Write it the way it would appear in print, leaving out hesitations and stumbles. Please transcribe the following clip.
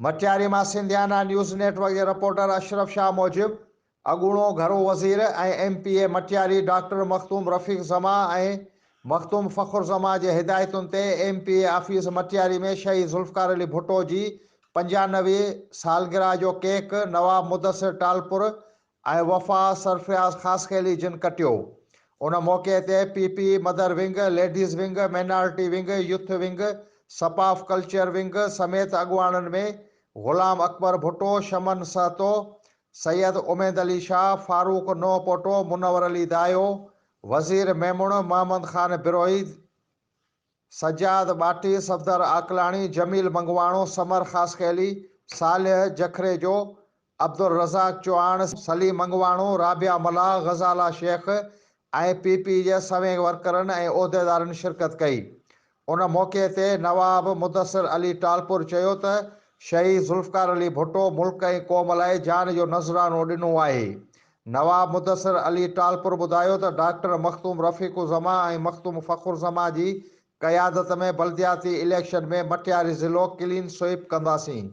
مٽياري مان Sindhiana news net work جي reporter Ashraf Shah موجب اڳوڻو گهرو وزير ۽ M P A Matiari doctor Makhdoom Rafiq Zaman ۽ Makhdoom Fakhar Zaman جي هدايتن تي M P A office Matiari ۾ شهيد ذوالفقار علي ڀٽو جي 95 سالگرهه جو ڪيڪ نواب مدثر ٽالپر ۽ وفا سرفراز خاصخيلي جن ڪٽيو. ان موقعي تي P P mother wing, ladies wing, minority wing, youth wing, سپاف culture wing سميت اڳواڻن ۾ غلام اڪبر ڀٽو، شمن سهتو، سيد اميد علي شاهه، فاروق نوح پوٽو، منور علي دايو، وزير ميمڻ، محمد خان بروهي، سجاد ٻاٽي، صفدر عاقلاڻي، جميل منگواڻو، ثمر خاصخيلي، صالح جکريجو، عبدالرزاق چوهاڻ، سليم منگواڻو، رابعه ملاح، غزالا شيخ ۽ پي پي جي سوين ورڪرن ۽ عهديدارن شرڪت ڪئي. ان موقعي تي نواب مدثر علي ٽالپر چيو ته شهيد ذوالفقار علي ڀٽو ملڪ ۽ قوم لاء جان جو نذرانو ڏنو آهي. نواب مدثر علي ٽالپر ٻڌايو ته ڊاڪٽر مخدوم رفيق الزمان ۽ مخدوم فخر الزمان جي قيادت ۾ بلدياتي اليڪشن ۾ مٽياري ضلعو ڪلين سوئيپ ڪنداسين.